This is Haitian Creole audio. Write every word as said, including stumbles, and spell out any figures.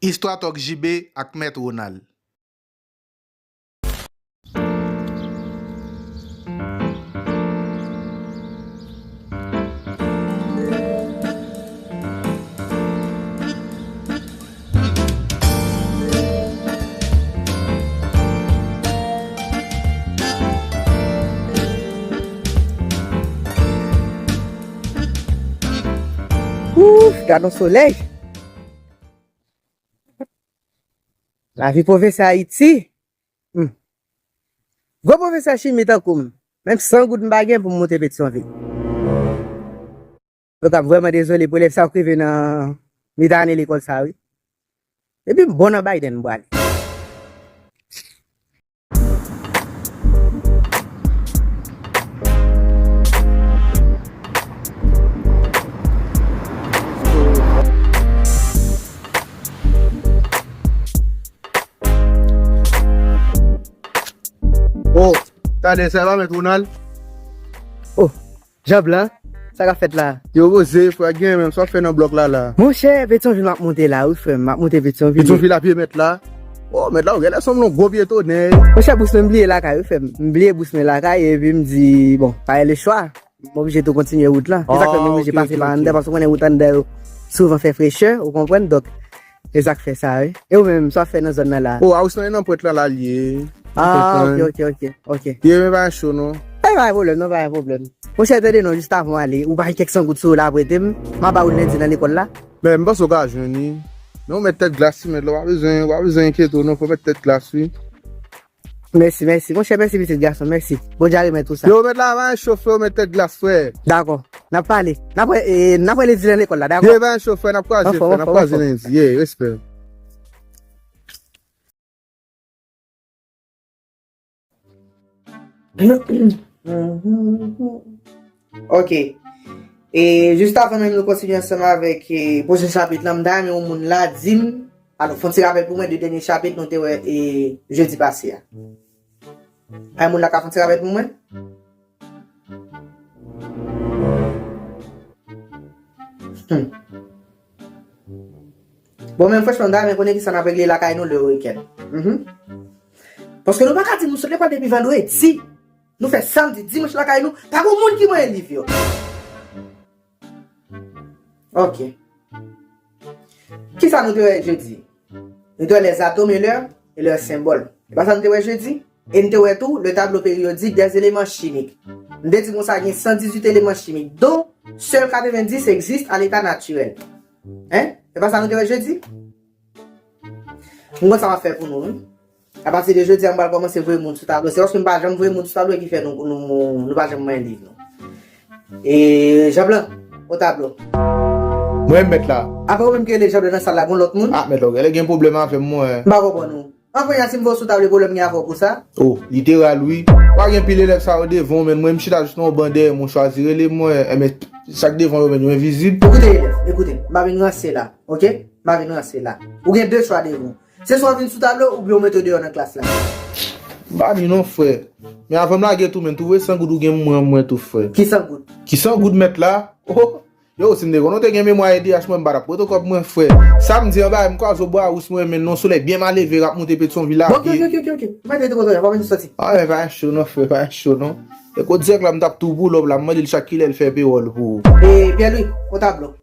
Istwa Tòk J B ak Mèt Ronald. Ouf, gad on solèy! Lavi pwofesè Ayiti. Hmm. Gwo pwofesè chimi tankou m. Menm san goud m pa gen pou m moute Petyonvil. Donk, m ap vrèman dezole pou elèv sa yo k rive nan mitan ane lekòl sa, wi. Epi m bon nan Biden m prale. Oh, tande sa va, Mèt Ronald? Oh, Jan Blan, sa k ap fèt la? Yo, poze, frè, gen menm, sa w ap fè nan blòk la, la? Monchè, Petyonvil m ap moute la, wi, frè m, m ap moute Petyonvil. Petyonvil a pye mèt la? Oh, mèt la, ou genlè sanble yon gwo pye tonè. Monchè, bous mwen m bliye lakay, wi, frè m. M bliye bous mwen lakay, epi m di, bon, pa gen lechwa. M oblije tou kontinye wout lan. Se sa k fè m oblije pase pa anndan, paske w konnen wout anndan yo souvan fè frechè, ou konprann? Donk, e sa k fè sa, wi. E ou menm, sa w ap fè nan zòn nan la? Oh, House nan nan pwent lan la l ye. Ah, ok, ok, ok, ok. Ye, men pa cho, non. E pa gen pwoblèm, non, pa gen pwoblèm. Monchè, tande non, jis avan w ale, ou pa gen kèk san goud sou ou la, prete m? M a ba ou l lendi nan lekòl la. Men, m panse w ka jwenn li. Men w mèt tèt glas, wi, mèt la, w pa bezwen, w pa bezwen enkyete w, non, fò w mèt tèt glas, wi. Mèsi, mèsi. Monchè, mèsi, pitit gason, mèsi. Bondye a remèt ou sa. Yo, mèt la, pa gen cho, frè, w mèt tèt glas, frè. Dakò. N ap pale. N ap wè, e, n ap wè lendi nan lekòl la, dakò? Ye, pa gen cho, frè, n ap kwaze, frè, n ap kwaze lendi. Ye, respè. Ok. E jis avan menm nou kontinye ansanm avèk, e, pwochen chapit lan, m ta renmen yon moun la di m, alò, fè yon ti rapèl pou mwen de dènye chapit nou te wè, e, jedi pase a. Ay, moun la ka fè yon ti rapèl pou mwen? Hmm. Bon, men franchman, m ta renmen konnen kisa n ap regle lakay nou le weekend. Mhm. Paske nou pa ka di nou sot lekòl depi vandredi. Nou fè samdi, dimanch lakay nou, pa gen moun ki manyen liv yo. Ok. Kisa nou te wè jedi? Nou te wè les atomes et leurs, et leurs symboles. E pa sa nou te wè jedi? E n te wè tou le tableau périodique des éléments chimiques. M te di konsa gen san dizuit eleman chimik, dont seul quatre-vingt-dix existent à l'état naturel. Hein? E pa sa nou te wè jedi? M konn sa m ap fè pou nou, wi. Apati de jodi a, m pral kòmanse voye moun sou tablo. Se paske m pa janm voye moun sou tablo ki fè nou, nou, nou pa janm manyen liv nou. E Jan Blan, o tablo. Mwen menm mèt la. Apa ou menm ki rele Jan Blan nan sal la, gon lòt moun? Ah, mèt la, ou genlè gen pwoblèm avè m, mwen. M pa konprann ou. An kounye a, si m voye w sou tablo, pwoblèm gen avè w pou sa? Oh, literal, wi. Pa gen pil elèv sa yo devan w, men mwen, m chita jis nan yon ban dèyè mwen, chwazi rele mwen, enben, sa k devan yo, men yo envizib. Ekoute, elèv, ekoute, m pa vin ranse la, ok? M pa vin ranse la. Ou gen de chwa devan w. Se swa w vin sou tablo oubyen w mete w deyò nan klas la. M pa ni non, frè. Men avan m lage tou, men twouve san goud ou gen mwen, mwen tou, frè. Ki san goud? Ki san goud, mèt la? Oh! Yo, si m te konn ou te gen memwa E D H, mwen, m pa t ap pote w kòb mwen, frè. Samdi an, bay m kwaze w bwa wous mwen, men non, solèy byen mal leve, rap monte Petyonvil la. Bon, ok, ok, ok, ok, ok. M pa te kontan, pa vin soti. Ah, men pa cho non, frè, pa cho non. E kot dirèk la, m t ap tou boulòp la, m mande l chak kilè l fè pewòl pou ou. E Pierre Louis, o tablo.